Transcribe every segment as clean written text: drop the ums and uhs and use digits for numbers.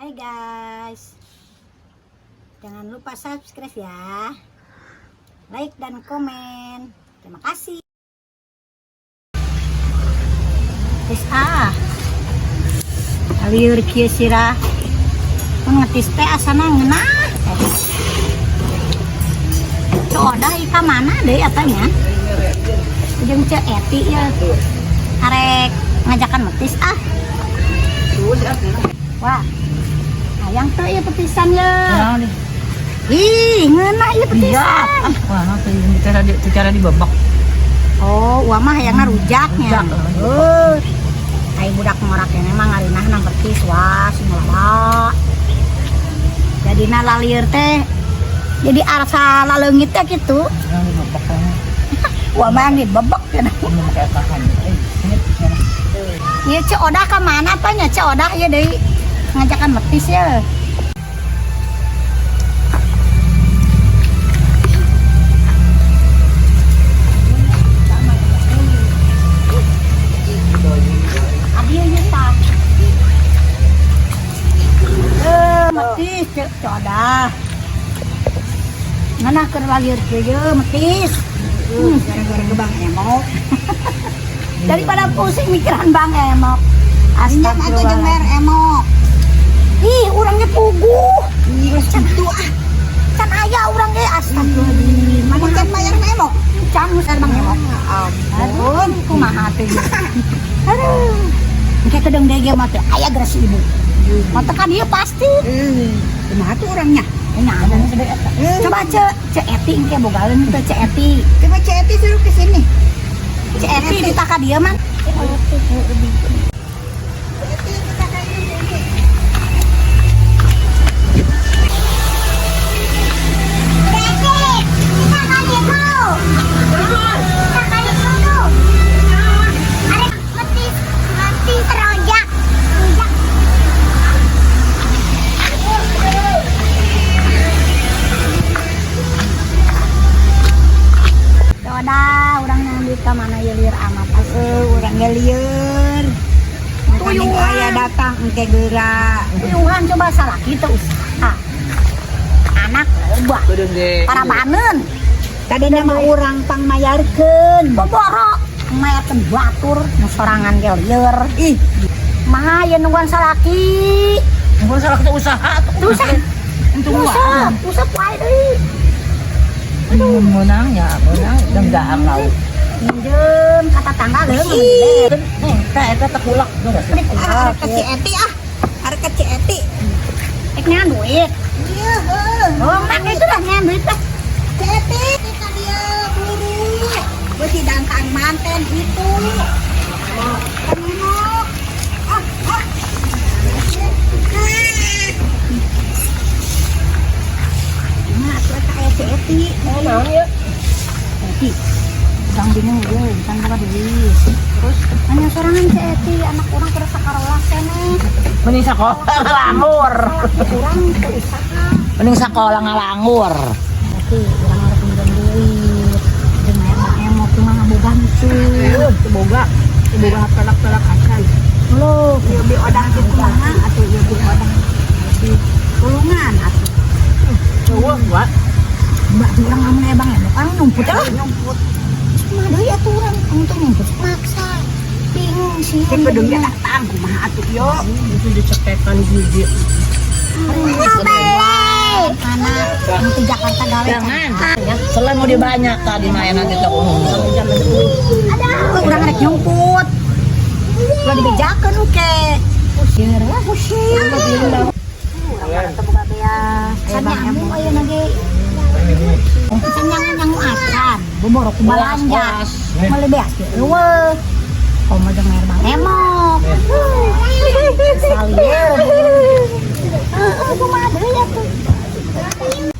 Hai guys, jangan lupa subscribe ya, like dan komen. Terima kasih. Tis ah, lieur kieu sirah. Mun ngetis teh asana ngeunah. Ceu Odah ka mana deui atanya? Jeung Ceu Eti ya. Arek ngajakan metis ah. Wah. Hayang teu ieu petisan ye. Ih, ngeunah ieu petisan. Wah, nanti cara dibebek. Oh, uang mah hayangna rujaknya. Rujak. Oh. Ai budak ngorak ini mah ngarinahna petis wah sing loba. Jadina lalieur teh jadi asa laleungit teh kitu. Yang dibebek. Wah mah yang dibebek cenah. Ini pakai tahan. Ini Ieu Ceu Odah ka mana apa nya Ceu Odah ieu deui ngajakan metis ya. Abi ieu tah. Eh, metis Ceu Odah. Mana keur lalieur kieu ye metis. Gara-gara ke Bang Emok. Daripada pusing mikiran Bang Emok. Minjem atuh jeung Astagfirullah. mer Emok. Ih, urangnya puguh. Ih, geus kitu ah. Can aya urang ge astagfirullahaladzim. Mana can bayar Emok? Can geus Bang Emok. Ampun. Aduh, kumaha teh. Aduh. Engke kedeung deui ge mah teu aya geus ibu. Mata kan ieu pasti. Kumaha tuh orangnya? Nya ada nu gede eta. Coba Ceu Eti engke bogaeun teu Ceu Eti. Coba Ceu Eti suruh ke sini. Ceu Eti ditah ka dieu man. Ceu Eti kita ka dieu, Ceu Eti. Udah, urang ngambil ka mana ieu lieur amat. Heuh, urang ge lieur. Makanya Tuyuhan. aya datang engke geura. Tuyuhan coba salaki teu usaha. Anak loba. Para baneun. Tadi nama urang pangmayarkeun. Boboro mayarkeun batur nu sorangan ge lieur. Ih, Maha ieu nungguan salaki. Bukan salah kita usaha tuh. Usah. Tungguan. Usah wae deui. Aduh, menang ya, menang. Dan enggak kau. Minjem ka tatangga leuh. Ih. Nih, teh eta tekulak tuh enggak sih? ah, arek ka Ceu Eti ah. Arek ka Ceu Eti. Ek neangan duit. Iya, heuh. Oh, mak itu dah neangan duit teh. Ceu Eti ka dieu buru. Beusi dangkang manten itu. Bang Emok. Ah, ah. Nah, atuh eta aya Ceu Eti. Eh, naon ieu? Eti. Urang bingung euy, can boga duit. Terus nanya sorangan Ceu Eti, anak urang keur sakarolah keneh. Mending sekolah ngalanggur. Salaki urang teu usaha. Mending sekolah ngalanggur. Eti, urang arek minjem duit. Jeung aya Bang Emok mah ngaboga henteu. Teu boga, teu boga pelak-pelak acan. Loh, Ieu bi odah ge kumaha atuh ieu bi odah. tulungan atuh. Eueuh, Wak. Mbak urang lamun aya Bang Emok kan nyumput lah. Nyumput. Kumaha deui atuh urang untuk nyumput maksa. Bingung sih. Cek bedung ge datang kumaha atuh ieu. Itu dicekekan gigi. Mana di Jakarta gawe. Jangan. Selain mau dibanyak tadi main nanti tak umum. Aduh, urang rek nyumput. Ulah dibejakeun oke. Pusing lah, pusing. Urang mah teu boga beas. Can nyangu ayeuna ge. Can nyangu-nyangu acan. Boboro ku balanja. Meuli beas ge eueuh. Komo jeung mayar Bang Emok. Salieur. Heeh, kumaha deui atuh.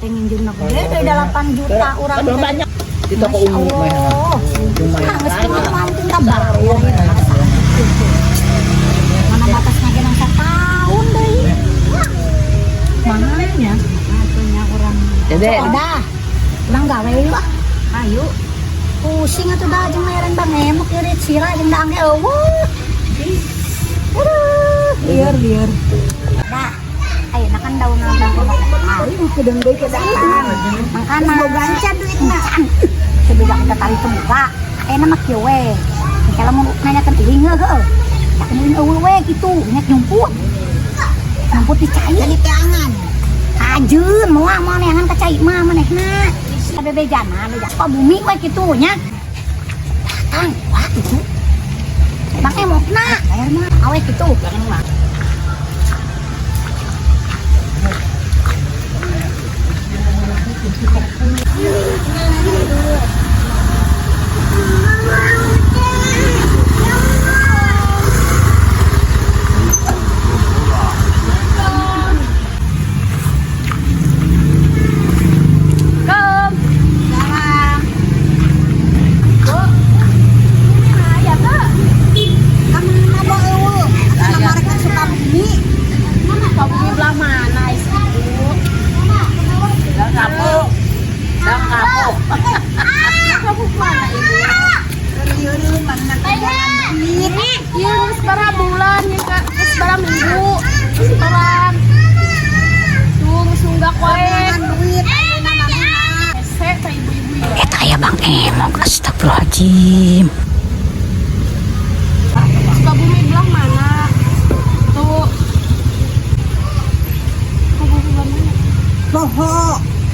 Teh nginjeumna gede deui 8 juta urang Aduh teh. banyak di toko Masya ungu mah. Allah. Lumayan. Nah, geus kumaha mampu ka bayar ieu Mana batasna ge nang satahun deui. Mahanya. Atuh urang. Dede. Udah. Urang gawe yuk ah. Ayo. Pusing atuh dah jeung mayaran Bang Emok ieu duit sira jeung daang ge eueuh. Aduh, Lieur lieur. Dah. kan daun Bang Emok datang. Kedeng deui ke datang. Mangkana. Boga encan duitna. Sebeda kita tarik terbuka. Ayeuna mah kieu we. Kalau mau nanyakeun uing heuh. Tak uing eueuh we kitu, inget nyumput. Nyumput di cai. Jadi teangan. Kajeun moal moal neangan ka cai mah manehna. Bebejana, beja bumi we kitu nya. Datang, wah itu. Bang Emokna, bayar mah awe kitu. Kem. Salam. Bu. Aya teu? Kamana bo eueuh? Atuh lamar ka Sukabumi. Sukabumi belah mana Ibu? Dah kapuk. Dah kapuk. Kapuk mana Ibu? Eureun mana kajalan duit. Iya, geus sabaraha bulan ya Kak. Geus sabaraha minggu. Setoran. Tuh, geus nunggak wae. Teangan duit ayeuna manehna. Hese ka ibu-ibu ya. Eta aya Bang Emok, astagfirullahaladzim. Sukabumi belah mana? Tuh. Sukabumi belah mana? Poho.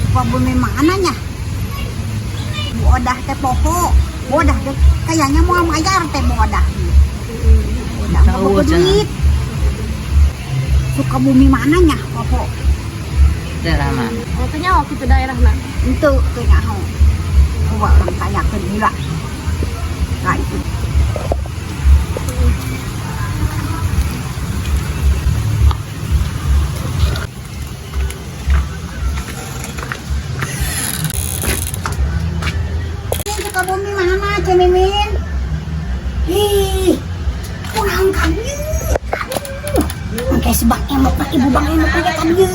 Sukabumi mananya? Bu Odah teh poho. Bu Odah teh kayaknya mau mayar teh Bu Odah. Bu Odah mau Tahu boga aja. duit. Sukabumi mananya poho? Daerah mana? Oh, teu nyaho kitu daerahna. Henteu teu nyaho. Coba urang tanyakeun heula. Nah itu. Sukabumi mana Ceu Mimin? Ih, kunaon ka dieu? Aduh, engke si Bang Emok mah ibu Bang Emok teh ka dieu.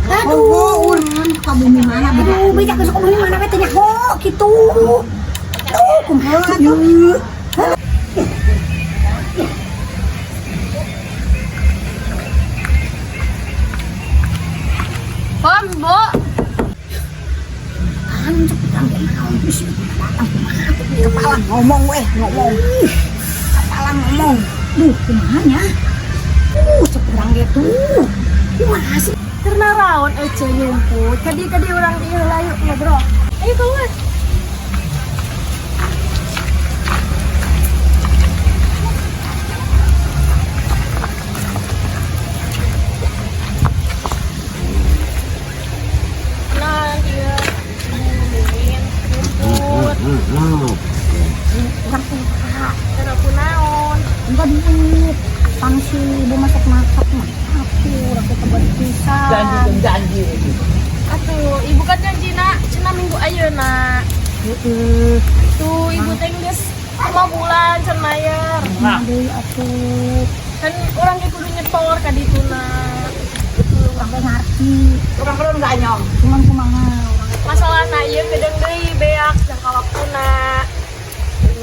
Aduh, Poho urang Sukabumi mana beda. aduh, beja ke Sukabumi mana we teh nyaho kitu. Aduh, kumaha ieu? Pom, Bu. Kan cek urang ge naon geus datang kumaha tuh ieu? Kepala ngomong weh, ngomong. Kepala ngomong. Duh, kumaha nya? Cek urang ge tuh. Kumaha sih? Keur naraon ece nyumput. Kadi-kadi urang ieu lah yuk ngobrol. Ayo keluar. Nah, ieu Ibu Mimin nyumput. Urang kumaha? Keur kunaon? Enggak duit. Pan si ibu masak-masak mah. Aku urang teh teu pisan. Janji janji. Atuh, ibu kan janjina cenah minggu ayeuna. Heeh. Tuh, ibu teh geus 5 bulan can mayar. Nah, Deui atuh. Kan urang ge kudu nyetor ka dituna. Urang teh ngarti. orang belum enggak nyong. Cuman kumaha urang teh Masalahna ieu gedeng deui beak jangka waktuna.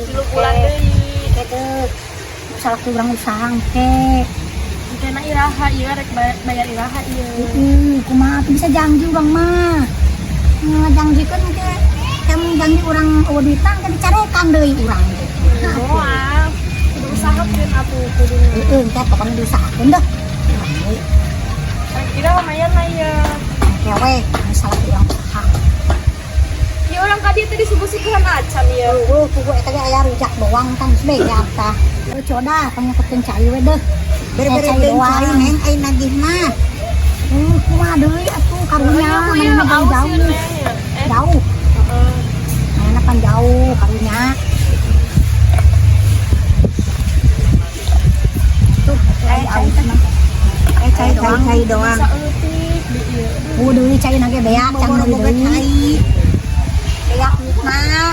3 bulan deui. teh masalah teh urang usaha engke. Engkena iraha ieu rek bayar iraha ieu. Heeh, kumaha tuh bisa janji urang mah. Ngajanjikeun engke kamu janji urang eueuh duitan ke dicarekan deui urang teh. Moal. Kudu usahakeun atuh kuduna. Heeh, engke pokoknya diusahakeun dah. Rek iraha mayarna ieu. Engke we masalah teh urang usaha. Ieu urang ka dieu teh disuguh-suguhan acan ieu. Eueuh, pugu eta ge aya rujak doang kan geus beak tah. Eueuh coda panyakeun cai we deuh. Bere-bere Cai deung doang. cai neng ai nagih mah. Kumaha deui atuh karunya Aku ieu manehna aus jauh. ieu neng ieu. Eh, Jauh. heeh. Manehna pan jauh karunya. Tuh, Eh, cai cai mah. Eh cai doang, cai doang. Saeutik di ieu. Oh, deui cai na ge beak can meuli Boga deui. cai. Beak mah.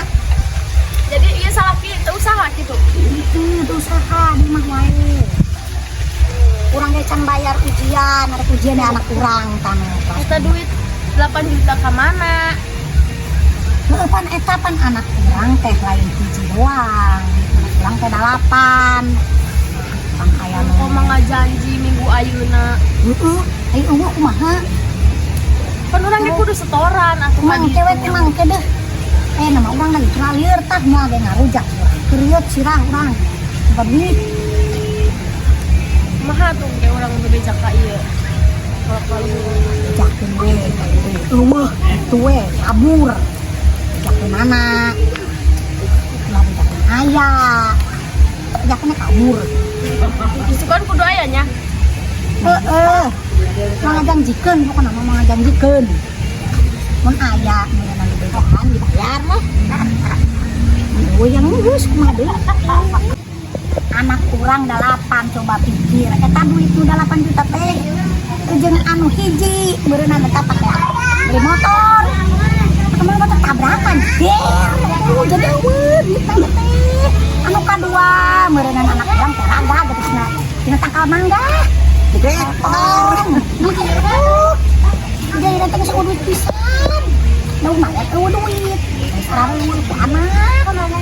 Jadi ieu salaki teu usaha kitu. Itu tuh usaha di mah wae. Urang ge can bayar ujian, ada ujian ya anak urang tanu. Eta duit 8 juta ka mana? Heuh pan eta pan anak urang teh lain hiji doang. Anak urang teh 8. Pan aya nu Kok mah ngajanji minggu ayeuna. Heeh, ayo eueuh kumaha? Pan urang ge kudu setoran atuh ka Emang ditu. cewek emang ke deh. Eh, nama urang lagi lieur tah moal ge ngarujak. Keurieu sirah urang. Coba duit. Kumaha tuh ge urang bebeja ka ieu. Kalau Bejakeun we. Eueuh, kitu we, kabur. Bejakeun anak. Ulah bejakeun aya. Bejakeun kabur. Isukan kudu aya nya. Heeh. Mangajanjikeun pokona mah mangajanjikeun. Mun aya mun dibejakan dibayar lah. Eueuh yang geus kumaha deui. Anak kurang 8, coba pikir. Eta duit nu 8 juta teh jeung anu hiji beureunana eta pake beli motor. Kemarin motor tabrakan. Der, jadi eueuh duit teh. Anu kadua meureunana anak urang teh raga gitu cenah. Dina tangkal mangga. Dipotong. Gitu. Jadi nanti geus eueuh duit pisan. Da lumayan eueuh duit. Sareng ku anak.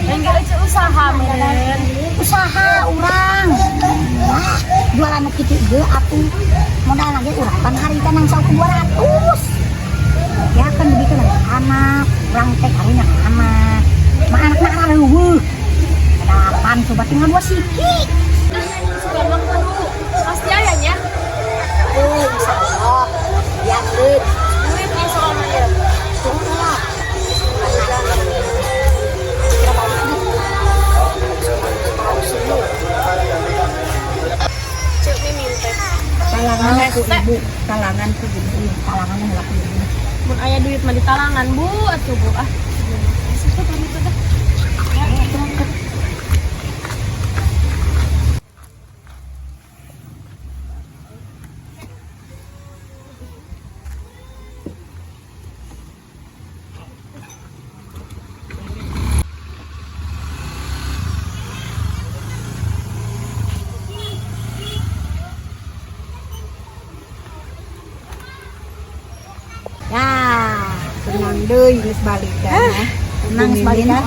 Yang ge euceu usaha meureun. Usaha urang. Wah, jualan nu kitu ge atuh. Modal ge urang pan harita nang sauku 200. Ya kan begitu lah anak, urang teh karunya ka anak. Mah anakna areueuh. 8 coba tinggal 2 siki. Sugan mah kudu pasti aya nya. Oh, insyaallah. Ya, duit. Duit nih soalnya ya. Tunggu lah. Kira balik nih. Cek mimin teh. Talangan ku ibu, talangan ku ibu. Talangan yang laku ibu. Mun aya duit mah ditalangan, Bu, atuh Bu ah. Asup pamit teh. Ya, Tenang deui geus balik kan. Tenang geus balik kan.